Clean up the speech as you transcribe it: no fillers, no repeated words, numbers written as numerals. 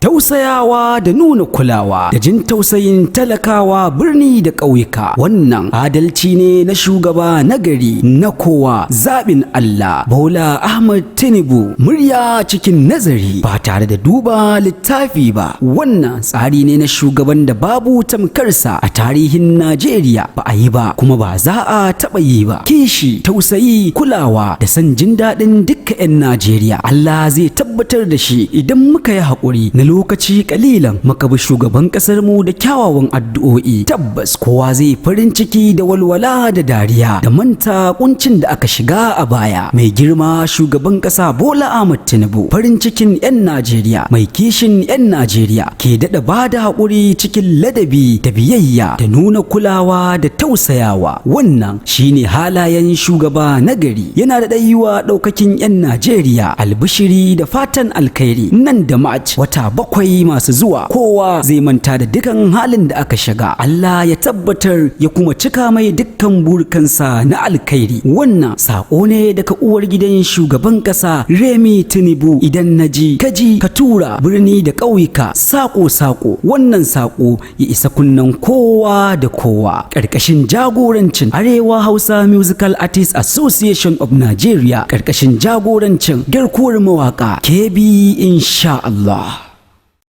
Tausayawa da nuna kulawa da jin tausayin talakawa birni da ƙauyuka, wannan adalci ne na shugaba nagari, na kowa, zaɓin Allah, Bola Ahmad Tinubu. Murya cikin nazari ba tare da duba littafi ba. Wannan tsari ne na shugaban da babu tamkarsa a tarihin Najeriya. Ba a yi ba, kuma ba za a taɓa yi ba. Kishi, tausayi, kulawa da son jin daɗin dukkan 'yan Najeriya, Allah zai tabbatar da shi idan muka yi haƙuri na lokaci kalilan, muka bi shugaban ƙasar mu da kyawawan addu'o'i. Tabbas kowa zai farin ciki da walwala da dariya da manta kuncin da aka shiga a baya. Mai girma shugaban ƙasa Bola Ahmad Tinubu, farin cikin 'yan Najeriya, mai kishin 'yan Najeriya, ke daɗa ba da haƙuri cikin ladabi da biyayya da nuna kulawa da tausayawa. Wannan shine halayen shugaba nagari. Yana da ɗayiwa ɗaukakin 'yan Najeriya albishiri da fatan alkhairi: nan da March, wata 7 masu zuwa, kowa zai manta da dukan halin da aka shiga. Allah ya tabbatar ya kuma cika mai dukkan burkansa na alkhairi. Wannan sako ne daga uwar gidan shugaban ƙasa, Remi Tinubu. Idan na ji, ka ji, ka tura birni da ƙauyuka, sako-sako, wannan sako ya isa kunnen kowa da kowa. Ƙarƙashin jagorancin Arewa Hausa Musical Artists Association of Nigeria, ƙarƙashin jagorancin garkuwar mawaƙa KB, insha Allah.